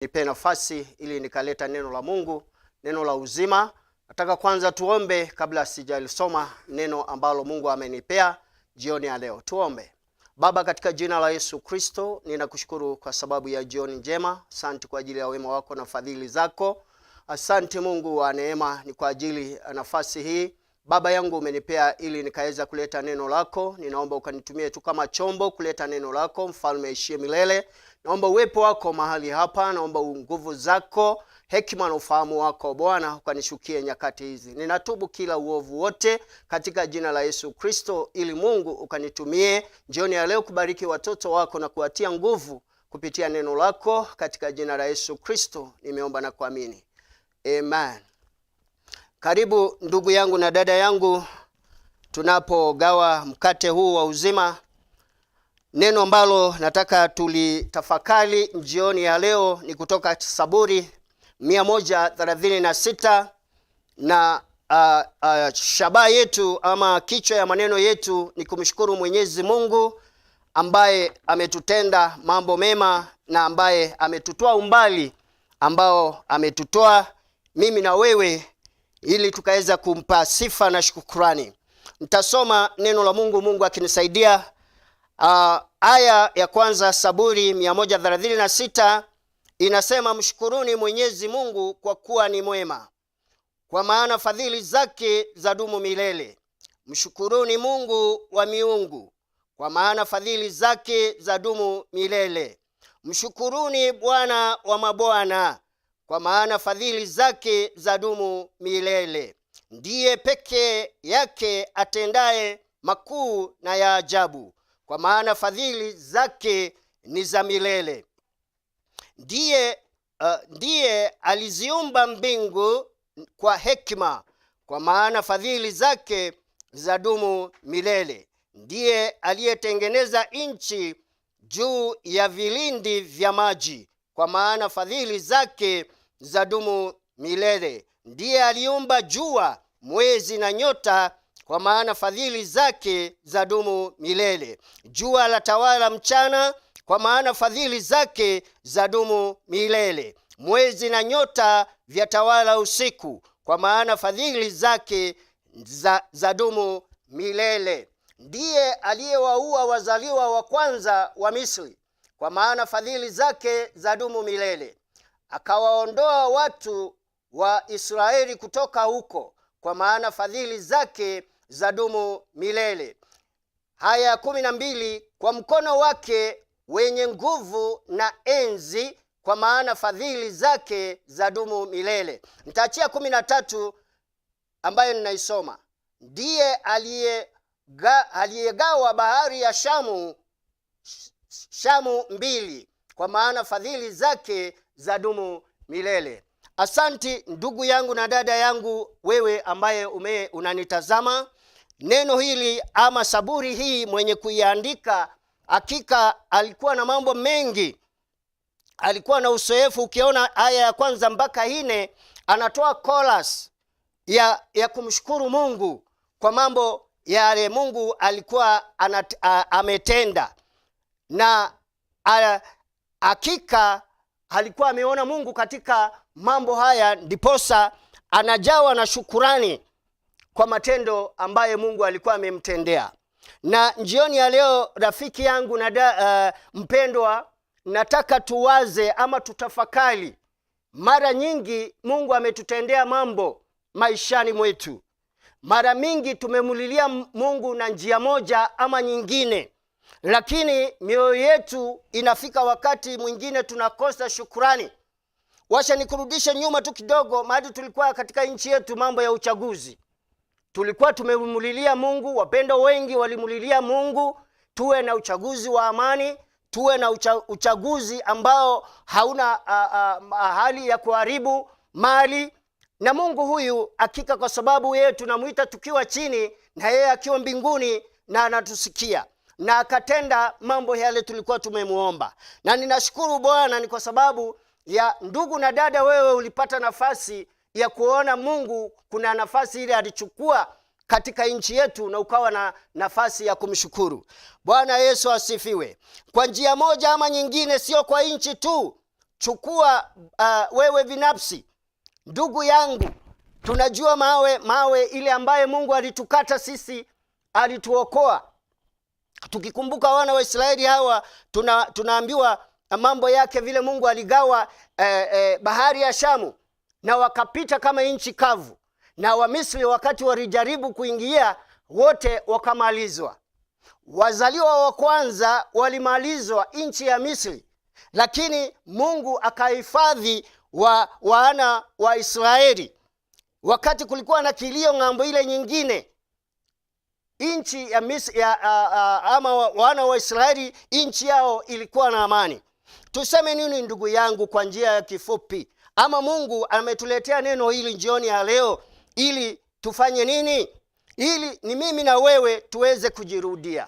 Nipe nafasi ili nikaleta neno la Mungu, neno la uzima. Nataka kwanza tuombe kabla sijalisoma neno ambalo Mungu amenipea jioni ya leo. Tuombe. Baba, katika jina la Yesu Kristo, ninakushukuru kwa sababu ya jioni njema. Asante kwa ajili ya wema wako na fadhili zako. Asante Mungu wa neema, ni kwa ajili ya nafasi hii Baba yangu umenipea ili nikaweza kuleta neno lako. Ninaomba ukanitumie tu kama chombo kuleta neno lako, mfalme aishie milele. Naomba uwepo wako mahali hapa, naomba nguvu zako, hekima na ufahamu wako Bwana ukanishukie nyakati hizi. Ninatubu kila uovu wote katika jina la Yesu Kristo, ili Mungu ukanitumie jioni ya leo kubariki watoto wako na kuwatia nguvu kupitia neno lako, katika jina la Yesu Kristo nimeomba na kuamini, amen. Karibu ndugu yangu na dada yangu, tunapogawa mkate huu wa uzima. Neno ambalo nataka tulitafakari jioni ya leo ni kutoka Saburi 136 na shabaha yetu ama kichwa ya maneno yetu ni kumshukuru Mwenyezi Mungu ambaye ametutenda mambo mema na ambaye ametutoa umbali ambao ametutoa mimi na wewe ili tukaweza kumpa sifa na shukrani. Nitasoma neno la Mungu, Mungu akinisaidia. Aya ya kwanza Saburi 136 inasema, mshukuruni Mwenyezi Mungu kwa kuwa ni mwema, kwa maana fadhili zake zadumu milele. Mshukuruni Mungu wa miungu, kwa maana fadhili zake zadumu milele. Mshukuruni Bwana wa mabwana, kwa maana fadhili zake zadumu milele. Ndiye pekee yake atendaye makuu na ya ajabu, kwa maana fadhili zake ni za milele. Ndiye aliziumba mbingu kwa hekima, kwa maana fadhili zake zadumu milele. Ndiye aliyetengeneza nchi juu ya vilindi vya maji, kwa maana fadhili zake zadumu milele. Ndiye aliumba jua, mwezi na nyota, kwa maana fadhili zake zadumu milele. Jua la tawala mchana, kwa maana fadhili zake zadumu milele. Mwezi na nyota vyatawala usiku, kwa maana fadhili zake zadumu milele. Ndiye aliyewaua wazaliwa wa kwanza wa Misri, kwa maana fadhili zake zadumu milele. Akawaondoa watu wa Israeli kutoka huko, kwa maana fadhili zake zadumu milele. Haya 12, kwa mkono wake wenye nguvu na enzi, kwa maana fadhili zake zadumu milele. Nitaachia 13 ambayo ninaisoma. Ndiye aliyegawa bahari ya Shamu mbili, kwa maana fadhili zake zadumu milele. Asanti ndugu yangu na dada yangu, wewe ambaye unanitazama. Neno hili ama saburi hii, mwenye kuiandika hakika alikuwa na mambo mengi, alikuwa na uzoefu. Ukiona aya ya kwanza mpaka 4 anatoa chorus ya kumshukuru Mungu kwa mambo yale Mungu alikuwa ametenda, na hakika alikuwa ameona Mungu katika mambo haya, ndiposa anajawa na shukurani kwa matendo ambaye Mungu alikuwa amemtendea. Na jioni ya leo, rafiki yangu na mpendwa, nataka tuwaze ama tutafakari. Mara nyingi Mungu ametutendea mambo maishani mwetu. Mara mingi tumemlilia Mungu na njia moja ama nyingine, lakini mioyo yetu inafika wakati mwingine tunakosa shukrani. Wacha nikurudishe nyuma tu kidogo, mahali tulikuwa katika nchi yetu, mambo ya uchaguzi. Tulikuwa tumemlilia Mungu, wapendo wengi walimulilia Mungu, tuwe na uchaguzi wa amani, tuwe na uchaguzi ambao hauna hali ya kuharibu mali. Na Mungu huyu hakika, kwa sababu yeye tunamuita tukiwa chini na yeye akiwa mbinguni, na anatusikia na akatenda mambo yale tulikuwa tumemuomba. Na ninashukuru Bwana ni kwa sababu ya ndugu na dada, wewe ulipata nafasi ya kuona Mungu kuna nafasi ile alichukua katika nchi yetu, na ukawa na nafasi ya kumshukuru. Bwana Yesu asifiwe. Kwa njia moja ama nyingine, sio kwa nchi tu, Chukua wewe binafsi, ndugu yangu, tunajua mawe ile ambaye Mungu alitukata sisi, alituokoa. Tukikumbuka wana wa Israeli hawa, tunaambiwa mambo yake vile Mungu aligawa bahari ya Shamu na wakapita kama nchi kavu, na Wamisri wakati walijaribu kuingia wote wakamalizwa. Wazaliwa wa kwanza walimalizwa nchi ya Misri, lakini Mungu akahifadhi wana wa Israeli. Wakati kulikuwa na kilio ng'ambo ile nyingine, nchi ya Misri, ama wana wa Israeli nchi yao ilikuwa na amani. Tuseme nini ndugu yangu kwa njia ya kifupi? Ama Mungu ametuletea neno hili jioni ya leo ili tufanye nini? Ili ni mimi na wewe tuweze kujirudia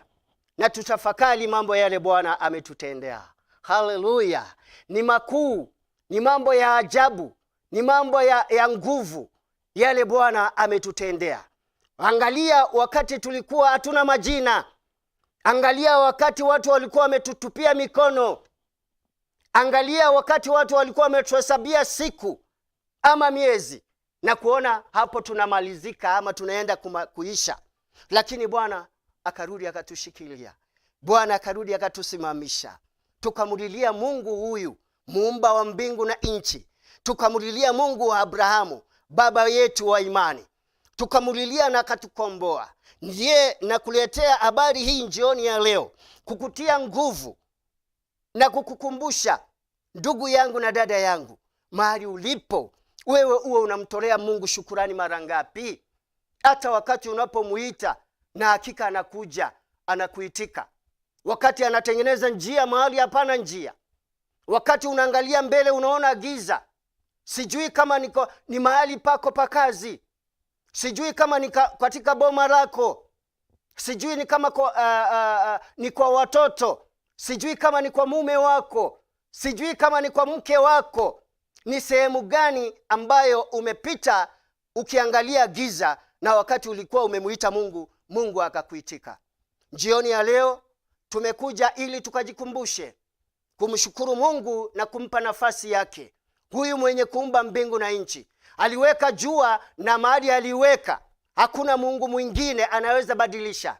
na tutafakari mambo yale Bwana ametutendea. Haleluya! Ni makuu, ni mambo ya ajabu, ni mambo ya nguvu yale Bwana ametutendea. Angalia wakati tulikuwa hatuna majina. Angalia wakati watu walikuwa wametutupia mikono. Angalia wakati watu walikuwa wametuhesabia siku ama miezi na kuona hapo tunamalizika ama tunaenda kuisha. Lakini Bwana akarudi akatushikilia. Bwana akarudi akatusimamisha. Tukamlilia Mungu huyu muumba wa mbingu na nchi. Tukamlilia Mungu wa Abrahamu, baba yetu wa imani. Tukamlilia na akatukomboa. Ndiye nakuletea habari hii jioni ya leo, kukutia nguvu na kukukumbusha ndugu yangu na dada yangu, mahali ulipo wewe uwe unamtolea Mungu shukurani mara ngapi? Hata wakati unapomuita na hakika anakuja, anakuitika. Wakati anatengeneza njia mahali hapana njia. Wakati unaangalia mbele unaona giza. Sijui kama ni mahali pako pa kazi. Sijui kama ni katika boma lako. Sijui ni kama ni kwa watoto. Sijui kama ni kwa mume wako. Sijui kama ni kwa mke wako. Ni sehemu gani ambayo umepita ukiangalia giza na wakati ulikuwa umemuita Mungu, Mungu akakuitika. Jioni ya leo tumekuja ili tukajikumbushe kumshukuru Mungu na kumpa nafasi yake. Huyu mwenye kuumba mbingu na nchi. Aliweka jua na mahali aliweka. Hakuna Mungu mwingine anaweza badilisha.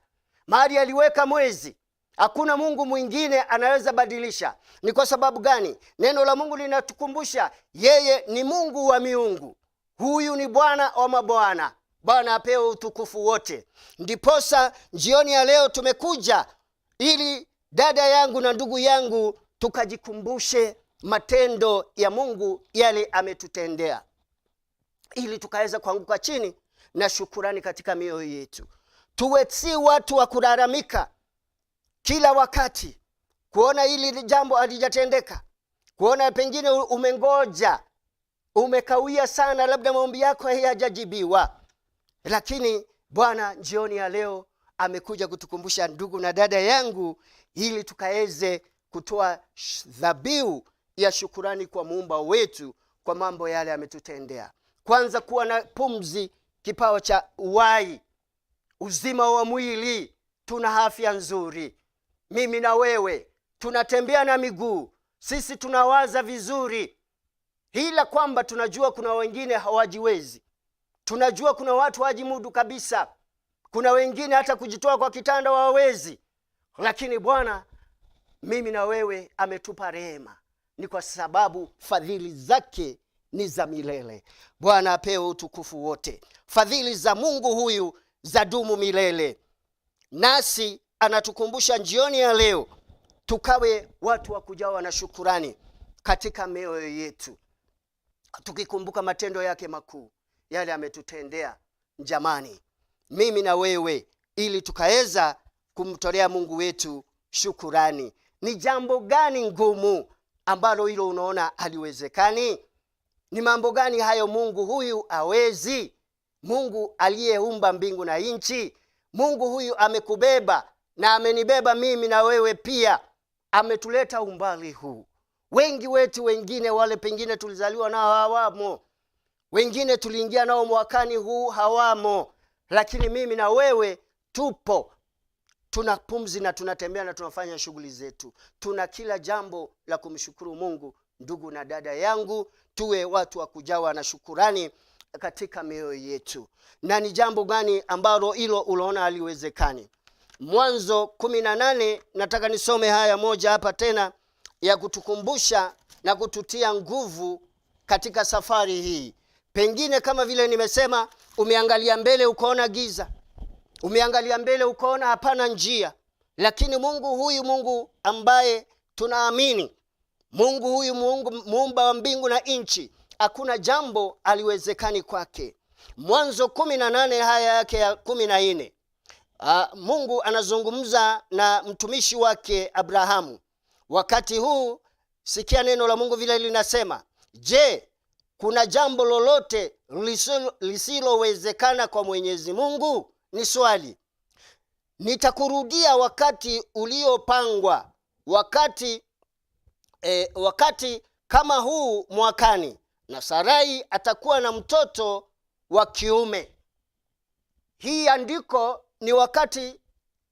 Mahali aliweka mwezi, hakuna Mungu mwingine anaweza badilisha. Ni kwa sababu gani? Neno la Mungu linatukumbusha yeye ni Mungu wa miungu. Huyu ni Bwana wa mabwana. Bwana apewe utukufu wote. Ndiposa jioni ya leo tumekuja ili dada yangu na ndugu yangu tukajikumbushe matendo ya Mungu yale ametutendea, ili tukaweza kuanguka chini na shukurani katika mioyo yetu. Tuwe si watu wa kulalamika kila wakati, kuona hili jambo halijatendeka, kuona pengine umengoja, umekawia sana, labda maombi yako hayajajibiwa. Lakini Bwana jioni ya leo amekuja kutukumbusha ndugu na dada yangu, ili tukaweze kutoa dhabihu ya shukurani kwa muumba wetu kwa mambo yale ametutendea. Kwanza kuwa na pumzi, kipawa cha uhai, uzima wa mwili, tuna afya nzuri. Mimi na wewe tunatembea na miguu, sisi tunawaza vizuri, ila kwamba tunajua kuna wengine hawajiwezi. Tunajua kuna watu hawajimudu kabisa. Kuna wengine hata kujitoa kwa kitanda hawawezi. Lakini Bwana mimi na wewe ametupa rehema, ni kwa sababu fadhili zake ni za milele. Bwana apewe utukufu wote. Fadhili za Mungu huyu zadumu milele. Nasi anatukumbusha jioni ya leo tukawe watu wa kujawa na shukurani katika mioyo yetu, tukikumbuka matendo yake makuu yale ametutendea. Jamani, mimi na wewe, ili tukaweza kumtolea Mungu wetu shukurani. Ni jambo gani ngumu ambalo hilo unaona haliwezekani? Ni mambo gani hayo Mungu huyu hawezi? Mungu aliyeumba mbingu na nchi, Mungu huyu amekubeba na amenibeba mimi na wewe pia, ametuleta umbali huu. Wengi wetu, wengine wale pengine tulizaliwa nao hawamo, wengine tuliingia nao mwakani huu hawamo, lakini mimi na wewe tupo, tuna pumzi na tunatembea na tunafanya shughuli zetu. Tuna kila jambo la kumshukuru Mungu Ndugu na dada yangu, tuwe watu wa kujawa na shukurani katika mioyo yetu. Na ni jambo gani ambalo hilo unaona haliwezekani? Mwanzo 18, nataka nisome haya moja hapa tena ya kutukumbusha na kututia nguvu katika safari hii. Pengine kama vile nimesema, umeangalia mbele ukaona giza, umeangalia mbele ukaona hapana njia, lakini Mungu huyu, Mungu ambaye tunaamini, Mungu huyu, Mungu muumba wa mbingu na nchi, hakuna jambo aliwezekani kwake. Mwanzo 18 haya yake ya 14. Mungu anazungumza na mtumishi wake Abrahamu. Wakati huu sikia neno la Mungu vile linasema, je, kuna jambo lolote lisilowezekana kwa Mwenyezi Mungu? Ni swali. Nitakurudia wakati uliopangwa, wakati kama huu mwakani, na Sarai atakuwa na mtoto wa kiume. Hii andiko ni wakati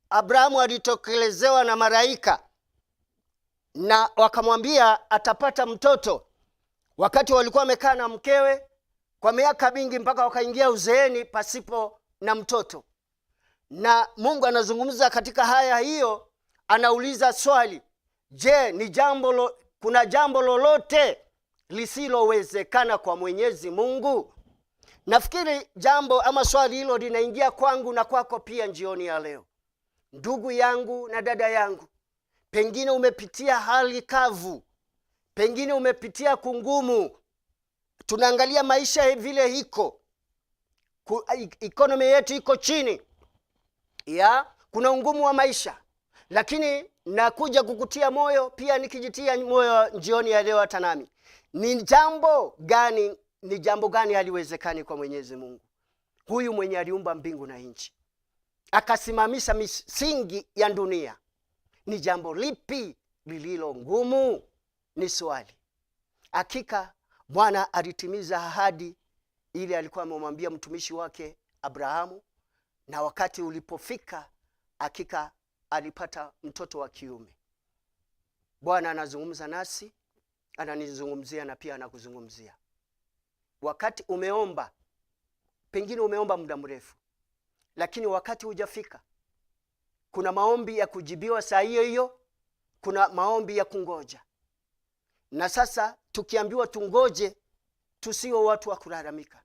Abrahamu alitokelezewa na malaika na wakamwambia atapata mtoto. Wakati walikuwa wamekaa na mkewe kwa miaka mingi mpaka wakaingia uzeeni pasipo na mtoto. Na Mungu anazungumza katika haya hiyo, anauliza swali, je, kuna jambo lolote lisilowezekana kwa Mwenyezi Mungu? Nafikiri jambo ama swali hilo linaingia kwangu na kwako pia jioni ya leo. Ndugu yangu na dada yangu, pengine umepitia hali kavu, pengine umepitia kungumu. Tunaangalia maisha vile hiko, economy yetu iko chini ya, kuna ungumu wa maisha, lakini nakuja kukutia moyo pia, nikijitia moyo jioni ya leo hata nami. Ni jambo gani haliwezekani kwa Mwenyezi Mungu? Huyu mwenye aliumba mbingu na nchi, akasimamisha misingi ya dunia, ni jambo lipi lililo ngumu? Ni swali. Hakika Bwana alitimiza ahadi ile alikuwa amemwambia mtumishi wake Abrahamu, na wakati ulipofika hakika alipata mtoto wa kiume. Bwana anazungumza nasi, ananizungumzia na pia anakuzungumzia. Wakati umeomba, pengine umeomba muda mrefu, lakini wakati hujafika. Kuna maombi ya kujibiwa saa hiyo hiyo, kuna maombi ya kungoja. Na sasa tukiambiwa tungoje, tusiwe watu wa kulalamika,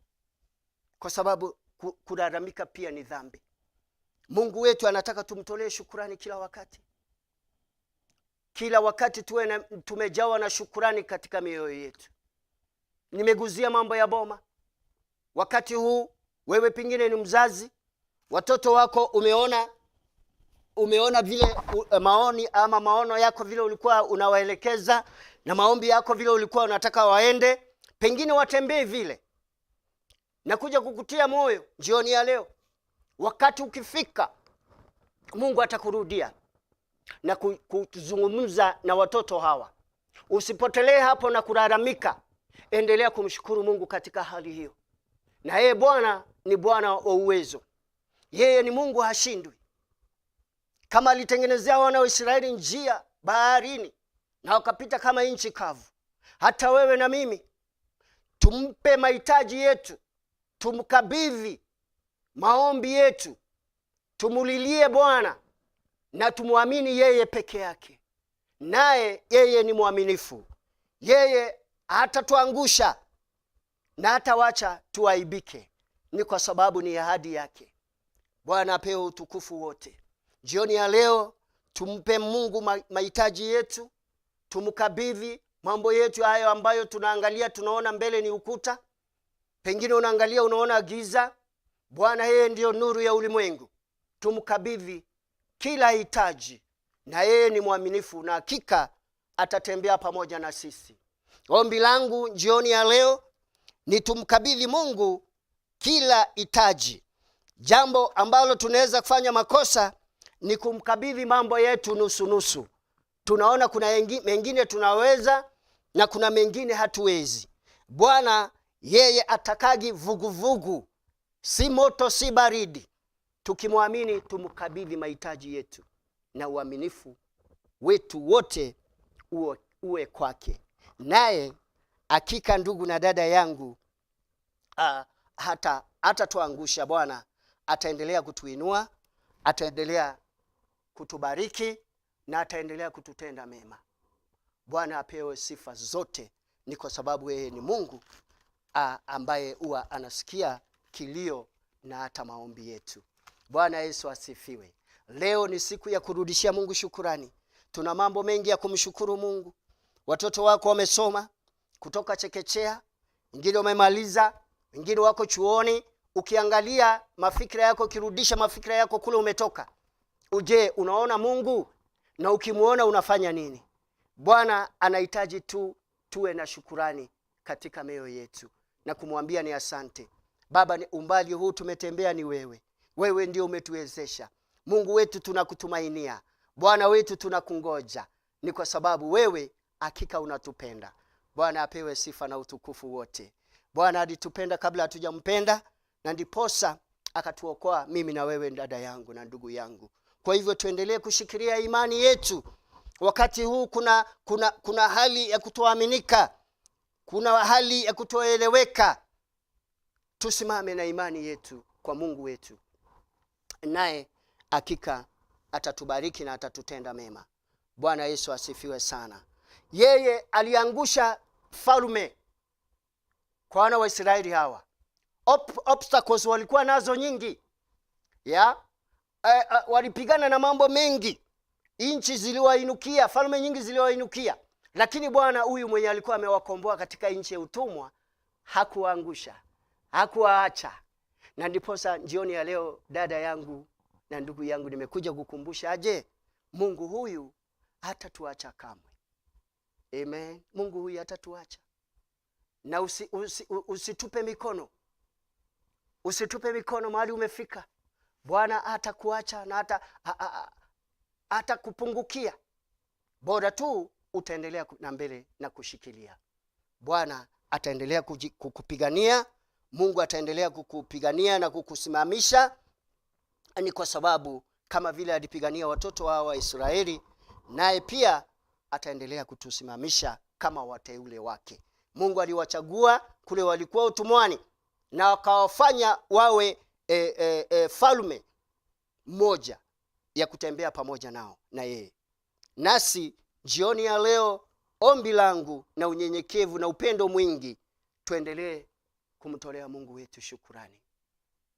kwa sababu kulalamika pia ni dhambi. Mungu wetu anataka tumtolee shukrani kila wakati. Kila wakati tuwe tumejawa na shukrani katika mioyo yetu. Nimeguzia mambo ya boma. Wakati huu wewe pengine ni mzazi, watoto wako umeona vile maoni ama maono yako vile ulikuwa unawaelekeza, na maombi yako vile ulikuwa unataka waende, pengine watembee vile. Nakuja kukutia moyo jioni ya leo. Wakati ukifika, Mungu atakurudia na kuzungumza na watoto hawa. Usipotelee hapo na kulalamika. Endelea kumshukuru Mungu katika hali hiyo. Na yeye Bwana ni Bwana wa uwezo. Yeye ni Mungu hashindwi. Kama alitengenezea wana wa Israeli njia baharini na wakapita kama nchi kavu, hata wewe na mimi tumpe mahitaji yetu, tumkabidhi maombi yetu, tumulilie Bwana na tumuamini yeye peke yake. Naye yeye ni mwaminifu. Yeye hatatuangusha na hatawacha tuaibike. Ni kwa sababu ni ahadi yake. Bwana apewe utukufu wote. Jioni ya leo tumpe Mungu mahitaji yetu, tumkabidhi mambo yetu hayo ambayo tunaangalia tunaona mbele ni ukuta. Pengine unaangalia unaona giza. Bwana yeye ndiyo nuru ya ulimwengu. Tumkabidhi kila hitaji, na yeye ni mwaminifu na hakika atatembea pamoja na sisi. Ombi langu jioni ya leo ni tumkabidhi Mungu kila hitaji. Jambo ambalo tunaweza kufanya makosa ni kumkabidhi mambo yetu nusu nusu. Tunaona kuna mengine tunaweza na kuna mengine hatuwezi. Bwana yeye atakagi vuguvugu, si moto si baridi. Tukimwamini tumkabidhi mahitaji yetu, na uaminifu wetu wote uwe kwake. Naye hakika ndugu na dada yangu, hata tuangusha. Bwana ataendelea kutuinua, ataendelea kutubariki na ataendelea kututenda mema. Bwana apewe sifa zote, ni kwa sababu yeye ni Mungu ambaye huwa anasikia kilio na hata maombi yetu. Bwana Yesu asifiwe. Leo ni siku ya kurudishia Mungu shukurani. Tuna mambo mengi ya kumshukuru Mungu. Watoto wako wamesoma kutoka chekechea, wengine wamemaliza, wengine wako chuoni. Ukiangalia mafikira yako, ukirudisha mafikira yako kule umetoka, uje unaona Mungu? Na ukimuona unafanya nini? Bwana anahitaji tu tuwe na shukurani katika mioyo yetu na kumwambia ni asante Baba, ni umbali huu tumetembea ni wewe. Wewe ndio umetuwezesha. Mungu wetu tunakutumainia. Bwana wetu tunakungoja. Ni kwa sababu wewe hakika unatupenda. Bwana apewe sifa na utukufu wote. Bwana alitupenda kabla hatujampenda, na ndiposa akatuokoa mimi na wewe, dada yangu na ndugu yangu. Kwa hivyo tuendelee kushikilia imani yetu. Wakati huu kuna hali ya kutoaminika, kuna hali ya kutoeleweka. Tusimame na imani yetu kwa Mungu wetu, naye hakika atatubariki na atatutenda mema. Bwana Yesu asifiwe sana. Yeye aliangusha falme kwa wana wa Israeli hawa. Obstacles walikuwa nazo nyingi. Ya? Walipigana na mambo mengi. Nchi ziliwainukia, falme nyingi ziliwainukia. Lakini Bwana huyu mwenye alikuwa amewakomboa katika nchi ya utumwa hakuwaangusha, hakuwaacha. Na ndiposa jioni ya leo, dada yangu na ndugu yangu, nimekuja kukumbusha aje, Mungu huyu hatatuacha kamwe. Amen. Mungu huyu hatatuacha. Na usitupe mikono. Usitupe mikono mahali umefika. Bwana hatakuacha na hatakupungukia. Bora tu utaendelea na mbele na kushikilia. Bwana ataendelea kukupigania. Mungu ataendelea kukupigania na kukusimamisha. Ni kwa sababu kama vile alipigania watoto hao wa Israeli, naye pia ataendelea kutusimamisha kama wateule wake. Mungu aliwachagua kule walikuwa utumwani na akawafanya wawe falme moja ya kutembea pamoja nao na yeye. Nasi jioni ya leo, ombi langu na unyenyekevu na upendo mwingi, tuendelee kumtolea Mungu wetu shukurani.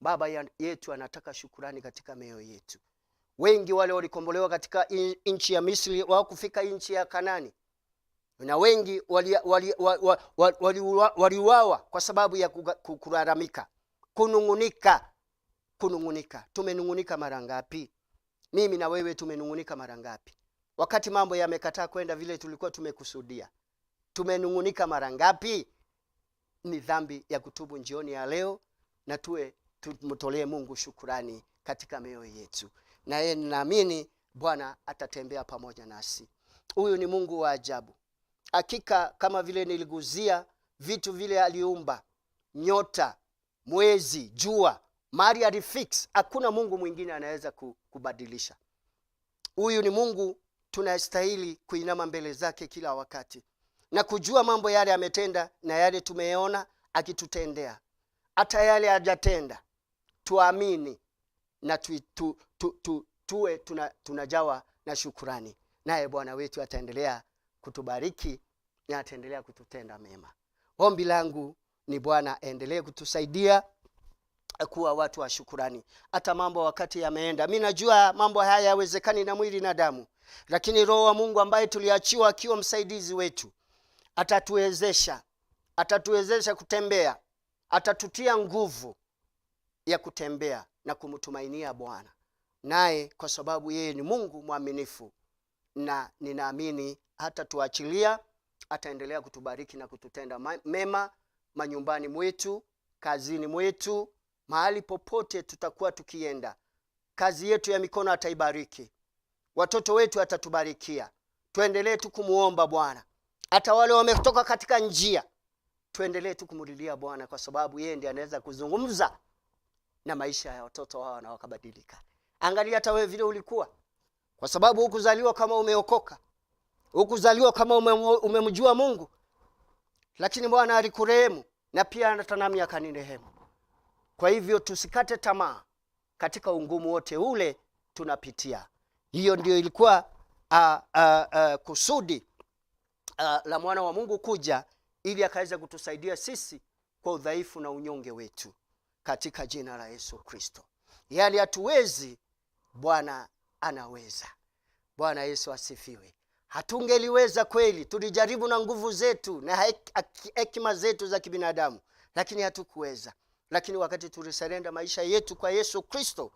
Baba yetu anataka shukurani katika mioyo yetu. Wengi wale walikombolewa katika nchi ya Misri hawakufika nchi ya Kanani. Na wengi waliuawa kwa sababu ya kulalamika, kunungunika, kunungunika. Tumenungunika mara ngapi? Mimi na wewe tumenungunika mara ngapi? Wakati mambo yamekataa kwenda vile tulikuwa tumekusudia, tumenungunika mara ngapi? Ni dhambi ya kutubu jioni ya leo, na tumtolee Mungu shukurani katika mioyo yetu. Na yeye ninaamini Bwana atatembea pamoja nasi. Huyu ni Mungu wa ajabu. Hakika kama vile niliguzia vitu vile aliumba, nyota, mwezi, jua, mali alifix, hakuna Mungu mwingine anaweza kubadilisha. Huyu ni Mungu tunastahili kuinama mbele zake kila wakati na kujua mambo yale ametenda na yale tumeona akitutendea, hata yale hajatenda. Tuamini na tuwe tunajawa na shukurani, naye Bwana wetu ataendelea kutubariki na ataendelea kututenda mema. Ombi langu ni Bwana aendelee kutusaidia kuwa watu wa shukurani, hata mambo wakati yameenda. Mimi najua mambo haya hayawezekani na mwili na damu, lakini Roho wa Mungu ambaye tuliachiwa akiwa msaidizi wetu atatuwezesha, atatuwezesha kutembea, atatutia nguvu ya kutembea na kumtumainia Bwana. Naye kwa sababu yeye ni Mungu mwaminifu, na ninaamini hatatuachilia, ataendelea kutubariki na kututenda mema manyumbani mwetu, kazini mwetu, mahali popote tutakuwa tukienda. Kazi yetu ya mikono ataibariki, watoto wetu atatubarikia. Tuendelee tu kumuomba Bwana, hata wale wametoka katika njia, tuendelee tu kumulilia Bwana, kwa sababu yeye ndiye anaweza kuzungumza na maisha ya watoto wao na wakabadilika. Angalia hata wewe vile ulikuwa, kwa sababu hukuzaliwa kama umeokoka, hukuzaliwa kama umemjua Mungu, Lakini Bwana alikurehemu na pia hata nami akanirehemu. Kwa hivyo tusikate tamaa katika ungumu wote ule tunapitia. Hiyo ndio ilikuwa kusudi la mwana wa Mungu kuja ili akaweza kutusaidia sisi kwa udhaifu na unyonge wetu, katika jina la Yesu Kristo. Yale hatuwezi, Bwana anaweza. Bwana Yesu asifiwe. Hatungeliweza kweli, tulijaribu na nguvu zetu na hekima zetu za kibinadamu, lakini hatukuweza. Lakini wakati tulisurrender maisha yetu kwa Yesu Kristo,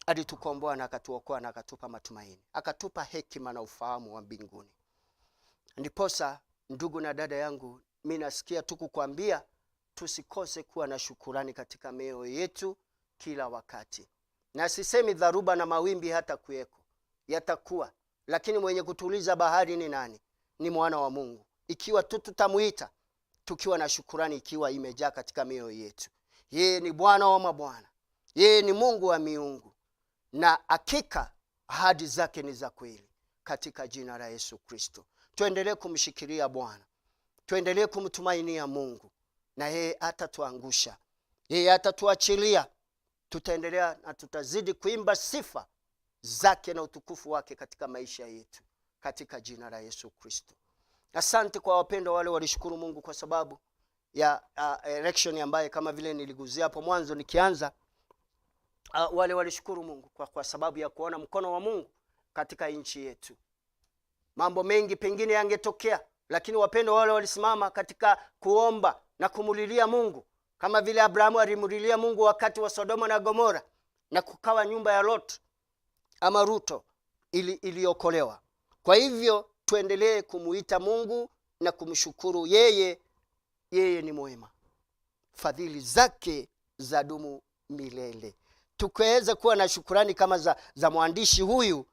alitukomboa na akatuokoa na akatupa matumaini, akatupa hekima na ufahamu wa mbinguni. Ndiposa ndugu na dada yangu, mi nasikia tu kukwambia tusikose kuwa na shukurani katika mioyo yetu kila wakati. Na sisemi dharuba na mawimbi hata kuweko, yatakuwa, lakini mwenye kutuliza bahari ni nani? Ni mwana wa Mungu. Ikiwa tu tutamuita tukiwa na shukurani, ikiwa imejaa katika mioyo yetu. Yeye ni Bwana wa mabwana, yeye ni Mungu wa miungu, na hakika ahadi zake ni za kweli, katika jina la Yesu Kristo. Tuendelee kumshikilia Bwana, tuendelee kumtumainia Mungu, na yeye hatatuangusha, yeye hatatuachilia. Tutaendelea na tutazidi kuimba sifa zake na utukufu wake katika maisha yetu, katika jina la Yesu Kristo. Asante kwa wapendwa wale walishukuru Mungu kwa sababu ya election ambaye kama vile niliguzia hapo mwanzo nikianza, wale walishukuru Mungu kwa sababu ya kuona mkono wa Mungu katika nchi yetu. Mambo mengi pengine yangetokea, lakini wapendwa wale walisimama katika kuomba na kumulilia Mungu, kama vile Abrahamu alimulilia Mungu wakati wa Sodoma na Gomora, na kukawa nyumba ya Lot ama Ruto iliokolewa. Kwa hivyo tuendelee kumuita Mungu na kumshukuru yeye. Yeye ni mwema, fadhili zake zadumu milele. Tukiweza kuwa na shukurani kama za mwandishi huyu,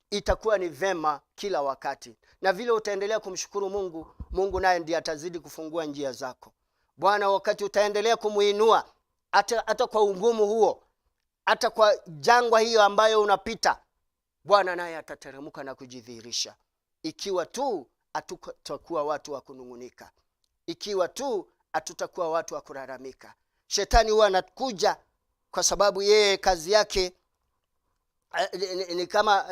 itakuwa ni vema kila wakati. Na vile utaendelea kumshukuru Mungu, Mungu naye ndiye atazidi kufungua njia zako. Bwana, wakati utaendelea kumuinua hata kwa ugumu huo, hata kwa jangwa hiyo ambayo unapita, Bwana naye atateremka na kujidhihirisha, ikiwa tu hatutakuwa watu wa kunungunika, ikiwa tu hatutakuwa watu wa kulalamika. Shetani huwa anakuja kwa sababu yeye kazi yake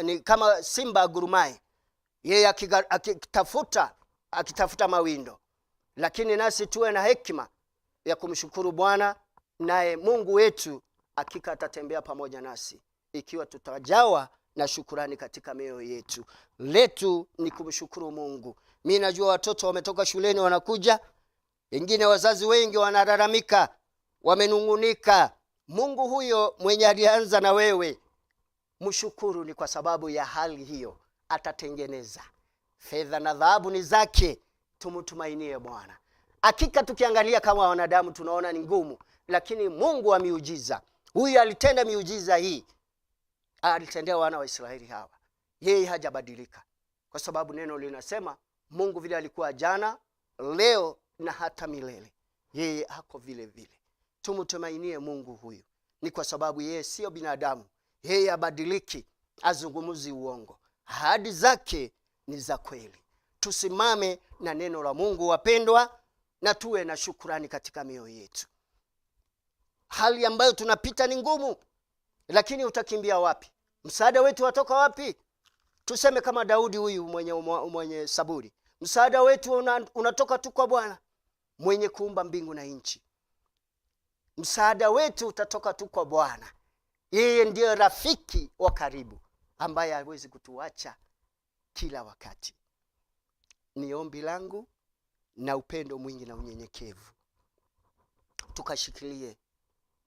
ni kama simba agurumaye. Yeye akitafuta mawindo. Lakini nasi tuwe na hekima ya kumshukuru Bwana, naye Mungu wetu hakika atatembea pamoja nasi ikiwa tutajawa na shukurani katika mioyo yetu. Letu ni kumshukuru Mungu. Mimi najua watoto wametoka shuleni wanakuja, wengine wazazi wengi wanalalamika, wamenungunika. Mungu huyo mwenye alianza na wewe, mshukuru, ni kwa sababu ya hali hiyo atatengeneza. Fedha na dhahabu ni zake, tumtumainie Bwana. Hakika tukiangalia kama wanadamu tunaona ni ngumu, lakini Mungu wa miujiza huyu alitenda miujiza hii, alitendea wana wa Israeli hawa. Yeye hajabadilika, kwa sababu neno linasema Mungu vile alikuwa jana, leo na hata milele, yeye ako vile vile. Tumtumainie Mungu huyu, ni kwa sababu yeye sio binadamu, yeye habadiliki, azungumuzi uongo, ahadi zake ni za kweli. Tusimame na neno la Mungu wapendwa, na tuwe na shukurani katika mioyo yetu. Hali ambayo tunapita ni ngumu, lakini utakimbia wapi? Msaada wetu watoka wapi? Tuseme kama Daudi huyu mwenye saburi, msaada wetu unatoka tu kwa Bwana mwenye kuumba mbingu na nchi. Msaada wetu utatoka tu kwa Bwana. Yeye ndiye rafiki wa karibu ambaye hawezi kutuacha kila wakati. Ni ombi langu na upendo mwingi na unyenyekevu, tukashikilie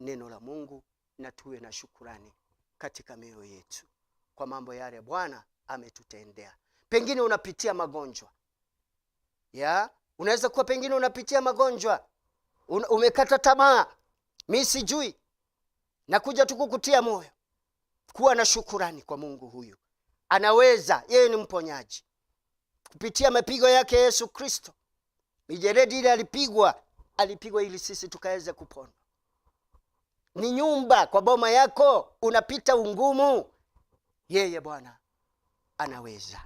neno la Mungu na tuwe na shukurani katika mioyo yetu kwa mambo yale Bwana ametutendea. Pengine unapitia magonjwa. Unaweza kuwa pengine unapitia magonjwa, umekata tamaa, mi sijui. Nakuja tu kukutia moyo kuwa na shukurani kwa Mungu huyu. Anaweza, yeye ni mponyaji. Kupitia mapigo yake Yesu Kristo, mijeledi ile alipigwa ili sisi tukaweze kupona. Ni nyumba kwa boma yako unapita ungumu, yeye Bwana anaweza.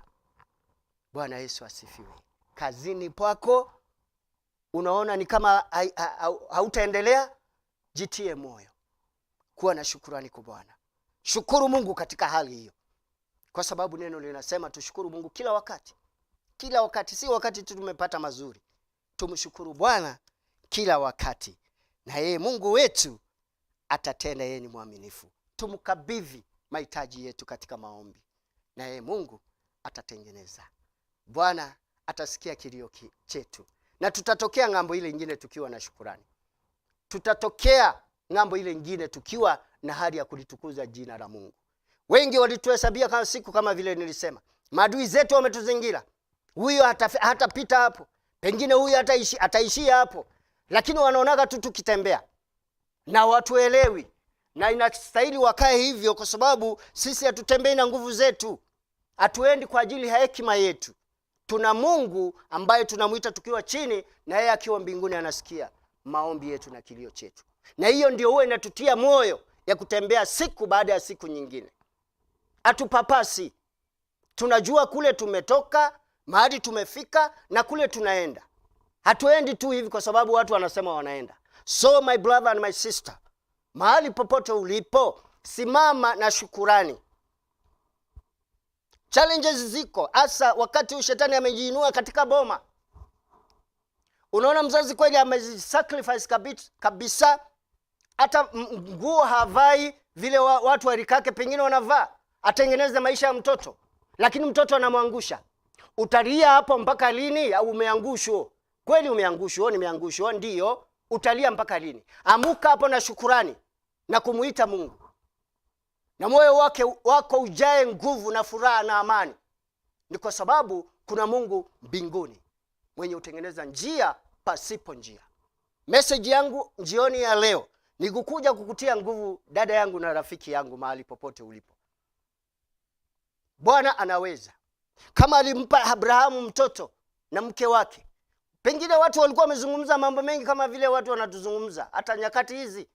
Bwana Yesu asifiwe. Kazini pako Unaona ni kama hautaendelea, jitie moyo, kuwa na shukurani kwa Bwana. Shukuru Mungu katika hali hiyo, kwa sababu neno linasema tushukuru Mungu kila wakati, kila wakati, si wakati tu tumepata mazuri. Tumshukuru Bwana kila wakati, na yeye Mungu wetu atatenda. Yeye ni mwaminifu. Tumkabidhi mahitaji yetu katika maombi, na yeye Mungu atatengeneza. Bwana atasikia kilio chetu, na tutatokea ng'ambo ile ingine tukiwa na shukurani. Tutatokea ng'ambo ile ingine tukiwa na hali ya kulitukuza jina la Mungu. Wengi walituhesabia kama siku, kama vile nilisema, maadui zetu wametuzingira, huyo hatapita hapo, pengine huyu ataishia hapo, lakini wanaonaga tu tukitembea na watuelewi, na inastahili wakae hivyo, kwa sababu sisi hatutembei na nguvu zetu, hatuendi kwa ajili ya hekima yetu. Tuna Mungu ambaye tunamwita tukiwa chini, na yeye akiwa mbinguni anasikia maombi yetu na kilio chetu, na hiyo ndio huwa inatutia moyo ya kutembea siku baada ya siku nyingine. Hatupapasi, tunajua kule tumetoka, mahali tumefika na kule tunaenda. Hatuendi tu hivi kwa sababu watu wanasema wanaenda. So my brother and my sister, mahali popote ulipo, simama na shukurani. Challenges ziko, hasa wakati huu shetani amejiinua katika boma. Unaona mzazi kweli amejisacrifice kabisa, hata nguo havai vile watu wa rika yake pengine wanavaa, atengeneze maisha ya mtoto, lakini mtoto anamwangusha. Utalia hapo mpaka lini? Au umeangushwa kweli? Umeangushwa, nimeangushwa, ndio. Utalia mpaka lini? Amuka hapo na shukurani na kumuita Mungu, na moyo wako ujae nguvu na furaha na amani. Ni kwa sababu kuna Mungu mbinguni mwenye hutengeneza njia pasipo njia. Message yangu jioni ya leo ni kukuja kukutia nguvu, dada yangu na rafiki yangu, mahali popote ulipo. Bwana anaweza. Kama alimpa Abrahamu mtoto na mke wake, pengine watu walikuwa wamezungumza mambo mengi kama vile watu wanatuzungumza hata nyakati hizi.